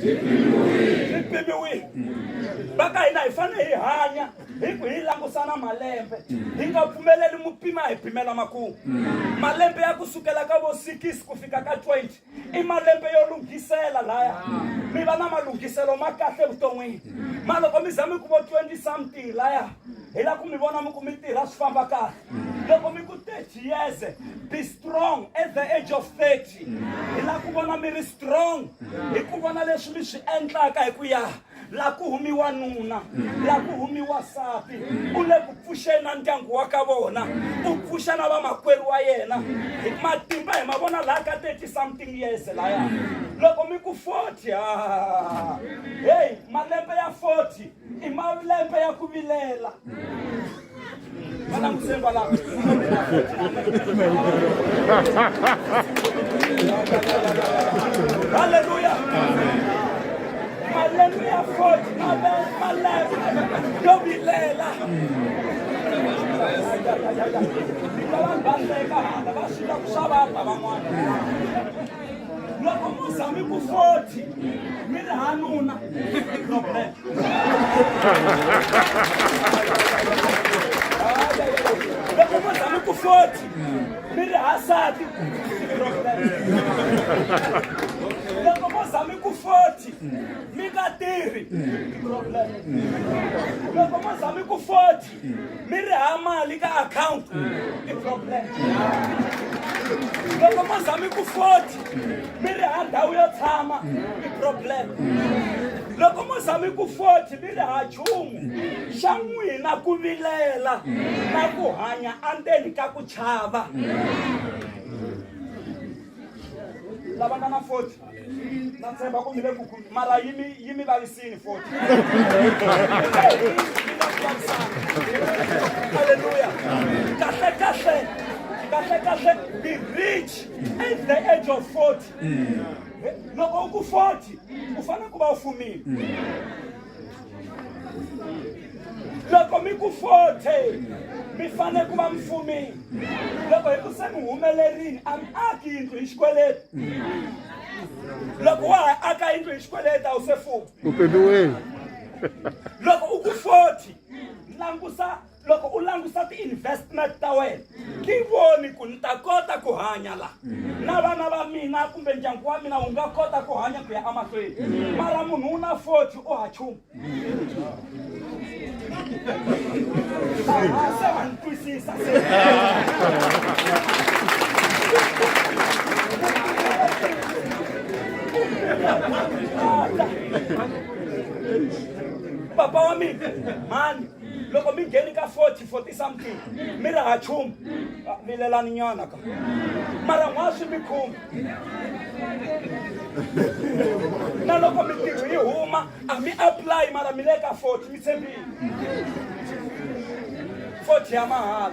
Swi pimiwile. Va ka hina hi fanele hi hanya hi ku hi langusana malembe, hi nga pfumeleli mupima hi pimela makumu. Malembe ya kusukela ka vo 6 ku fika ka 20 i malembe yo lunghisela laya, mi va na malunghiselo ma kahle vuton'wini. Ma loko mi za mi ku vo 20 something laya, hi la ku mi vona mi ku mi tirha swi famba kahle. Loko mi ku 30 years, be strong at the age of 30. Hi la ku vona mi ri strong hi ku vona leswi mi swi endlaka, hi ku ya la ku humiwa nuna, la ku humiwa sati, u le ku pfuxeni na ndyangu wa ka vona, u pfuxa na vamakwerhu wa yena hi matimba. Hi ma vona laha ka 30 something years laya. Loko mi ku 40, ha hey, malembe ya 40 i malembe ya ku vilela. Va languseni kwalaho. Halleluya. Malembe ya 40, malembe yo vilela. Vanhu va hleka hala, va swi ku swa vabva van'wana. Loko mo za mi ku 40, mi ri hanuna, problem. Loko mo za mi ku 40, mi ri hasati, problem. Loko mo za mi ku 40, mi nga tirhi, problem. Loko mo za mi ku 40, mi ri ha mali ka account, i problem. Loko mo za mi ku 40, mi ri ha ndhawu yo tshama, i problem. Loko mo za mi ku 40, mi ri ha nchumu xa n'wina, ku vilela na ku hanya andzeni ka ku chava. Lava nga na 40, na tshemba ku mi le ku mara yi mi yi mi vavisini 40. Halleluya. Kahle kahle, kahle kahle, be rich at the age of 40. Loko u ku 40, u fanele ku va u fumile. Loko mi ku 40, mi fanele ku va mi fumile. Loko hi ku se mi humelerini, a mi aki yindlu hi xikweleti. Loko wa ha aka yindlu hi xikweleti, a wu se fuma. U pemiwile. Loko u ku 40, langusa, loko u langusa ti-investment ta wena, ti voni ku ni ta kota ku hanya la na vana va mina kumbe ndyangu wa mina wu nga kota ku hanya ku ya emahlweni. Mara munhu u na 40, u ha chumu se va ni twisisa se. Papa wa mina, mhani, loko mi ngheni ka 40, 40 something, mi ri ha nchumu, vilelani nyana ka mara n'wa swi mi khumbi. Na loko mintirho yi huma, a mi apply, mara mi le ka 40, mi tshembile 40 ya mahala.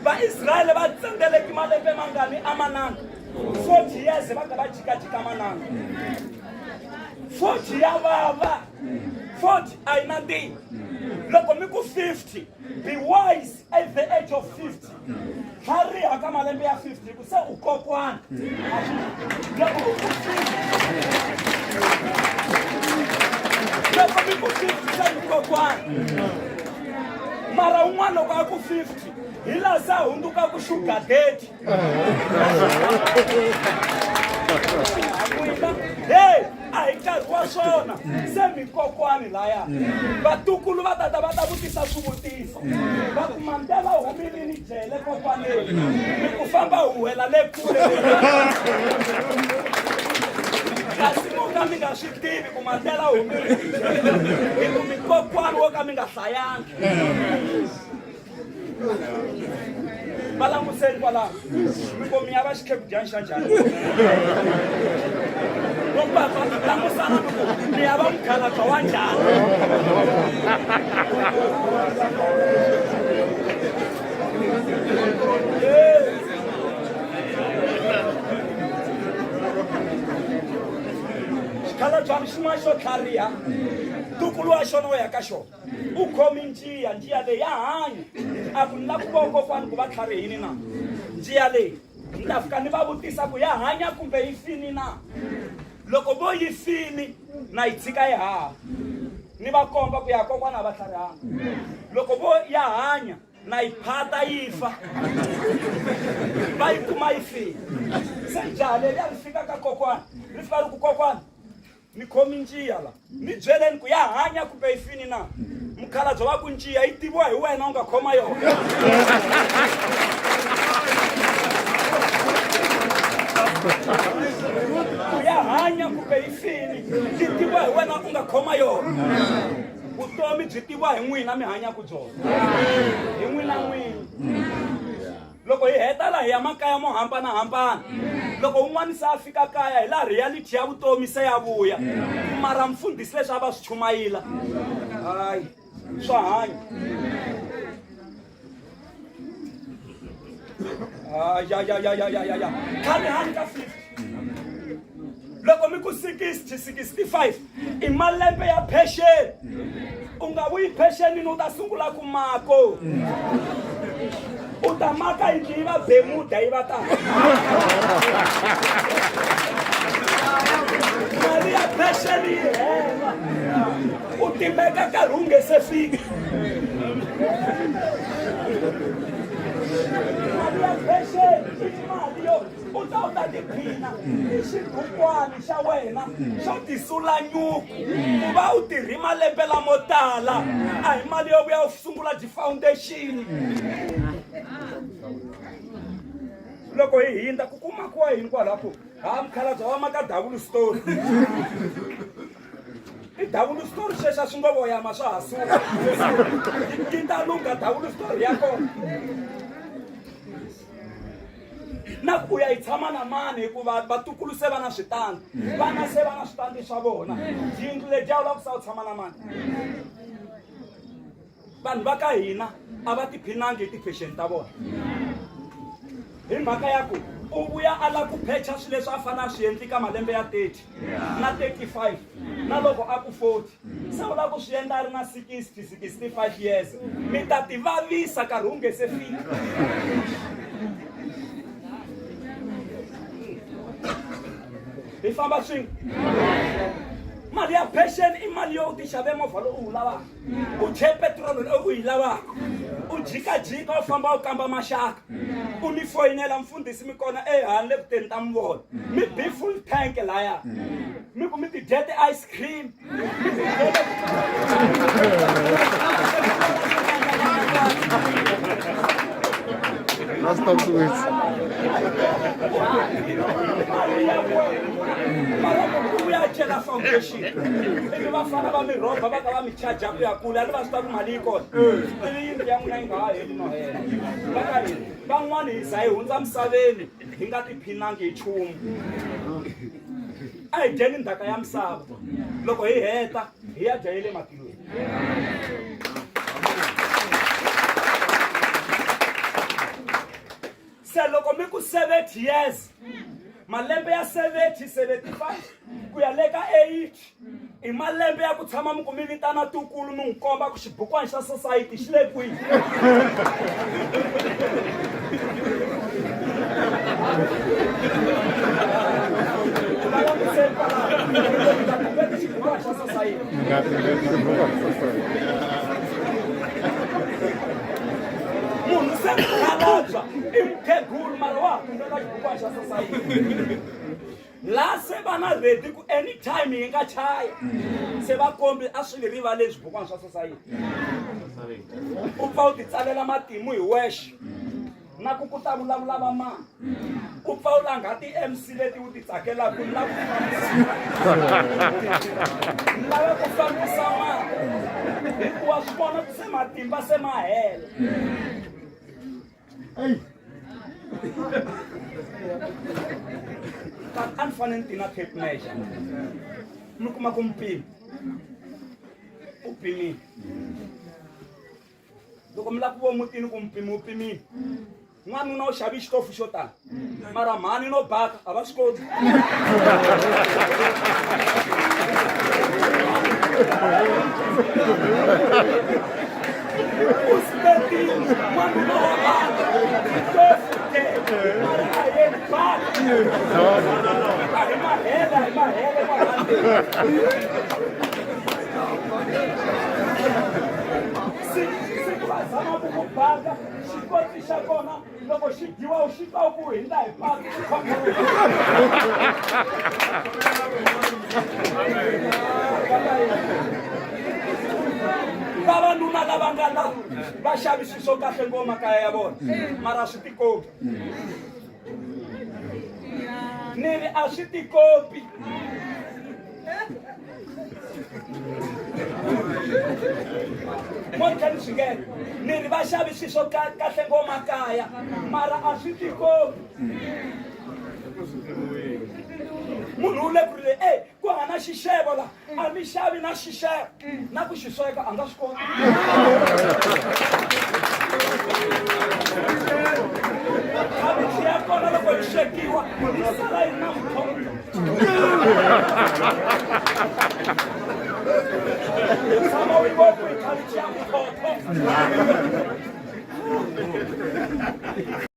Vaisrayele va tsendeleki malembe mangani amananga? 40 years va ka va jikajika mananga. 40 ya vava, 40 a yi na ntimu. Loko mi ku 50, be wise at the age of 50. Tlhariha ka malembe ya 50, hi ku se u kokwana. Loko u ku 50, loko mi ku 50, se mi kokwana. Mara un'wana loko a ku 50, hi laha se a hundzukaku sugar daddy. Hey, a hi nkarhi wa swona, se mikokwani laya. Vatukulu va tata va ta vutisa swivutiso, va ku Mandela humilini jele kokwaneni, mi ku famba huwela le kule, kasi mo ka mi nga swi tivi ku Mandela humilini jele, hi ku mikokwani wo ka mi nga hlayangi. Va languseni kwalaho, mi ko mi ya va xikhekudyani xa njhani? Vopapa, langusana, mi ku mi ya va mukhalabya wa njhani? Xikhalabyani xin'wana xo tlhariha, ntukulu wa xona wo ya ka xona u khomi njiya. Njiya leyi ya hanya. A ku ni la ku va kokwani ku va tlharihini na njiya leyi. Ni ta fika ni va vutisa ku ya hanya kumbe yi fini na. Loko vo yi fini na yi tshika yi haha. Ni va komba ku ya kokwana a va tlharihanga. Loko vo ya hanya na yi phata yi fa va yi kuma yi file. Se jaha leriya ri fika ka kokwana ri fika ri ku kokwana ni khomi njiya la ni byeleni ku ya hanya kumbe yi fini na mukhalabye wa ku njiya yi tiviwa hi wena u nga khoma yona ku ya hanya kumbe yi fini yi tiviwa hi wena u nga khoma yona vutomi byi tiviwa hi n'wina mi hanyaka byona hi n'wina n'wini Loko hi heta laha hi ya makaya mo hambanahambana. Loko un'wana se a fika kaya hi laha reality ya vutomi se ya vuya. Mara mfundhisi leswi a va swi chumayila hayi swa hanya. Ya ya ya ya ya ya ya khalihani ka 50 loko mi ku 60 65 i malembe ya phexeni u nga vuyi phexenini u ta sungula ku mako u ta maka yindlu yi va bemuda yi va ta mali ya phexeni yi hela u timeka nkarhi wu nge se fika mali ya phexeni i mali yo u ta u ta tiphina i xibukwani xa wena xo tisula nyuku ku va u tirhi malembe lamo tala a hi mali yo vuya u sungula ti-foundation loko hi hindza ku kumakiwa yini kwalaho ku ha mukhalabye wa maka double story i double story xexo a swi ngo voyama swa ha suka yi ta lungha double story ya kona na ku ya yi tshama na mani hikuva vatukulu se va na switandi vana se va na switandi swa vona yindlu ledya u lava ku sa u tshama na mani vanhu va ka hina a va tiphinangi hi ti-fashion ta vona hi mhaka ya ku u vuya a lava ku phecha swilo leswi a fanele a swi endli ka malembe ya 30 na 35 na loko a ku 40 se u lava ku swi endla a ri na 60 65 years mi ta ti vavisa nkarhi wu nge se fika hi famba swin'we mali ya pension i mali yo u ti xave movha lowu u wu lavaka u thye petirolo leyi u yi lavaka u jikajika u famba u kamba maxaka u ni foyinela mfundhisi mi kona ehanle le kuteni ta mi vona mi bi full tank laya mi ku mi ti dye ti-ice cream mi ti dyele Last time to wait. Ku ya chela foundation ivi vafana va mirhova va ka va mi charger ku ya kule a ni va swi tiva ku mali yi kona ivi yindlu ya n'wina yi nga ha heli no hela va ka hina van'wani hi za hi hundza misaveni hi nga tiphinangi hi nchumu a hi dyeni ndzhaka ya misava loko hi heta hi ya dya ya le matilweni se loko mi ku 70 years malembe ya 70 75 ku ya le ka 80 i malembe ya ku tshama mi ku mi vitana tukulu mi n'wi komba ku xibukwana xa society xi le kwihi xibukwana xa society munhu se mukhalabya i mukhegulu mara wa ha tumbela xibukwana xa society laha se va na ready ku anytime yi nga chaya se va kombi a swi le rivaleni swibukwana swa society u pfa u titsalela matimu hi wexe na ku ku ta vulavula va mani u pfa u langha ti-mc leti u ti tsakelaka ni lava ku fambisa ni lava ku fambisa mali hikuva swi vona ku se matimba se ma hela a ni fanele ni tina tape measure mi kuma ku mpimo u pimile loko mi lava ku vo mutini ku mpimo u pimile n'wanuna u xavi xitofu xo tala mara mhani no baka a va swi koti u spetile n'wanuna wa baka xitofu ke Mara a hi yeni baka. A hi mahele, a hi mahele kwalani. Siku va zama ku ku baka, xikotsi xa kona loko xi dyiwa u xi twa ku hindza hi patu xi khomeriwa. Vavanuna lava nga la va xavi swilo swo kahle ngoma makaya ya vona mara swi tikombi ni ri a swi tikombi mo tlhela ni swi nghena ni ri va xavi swilo swo kahle ngoma kaya mara a swi tikombi munhu u le ku ri e ku hana xixevo la a mi xavi na xixevo na ku xi sweka a nga swi koti khavichi ya kona loko yi swekiwa yi sala yi na mkhonto tshama u yi vona ku yi khavichi ya mkhotho.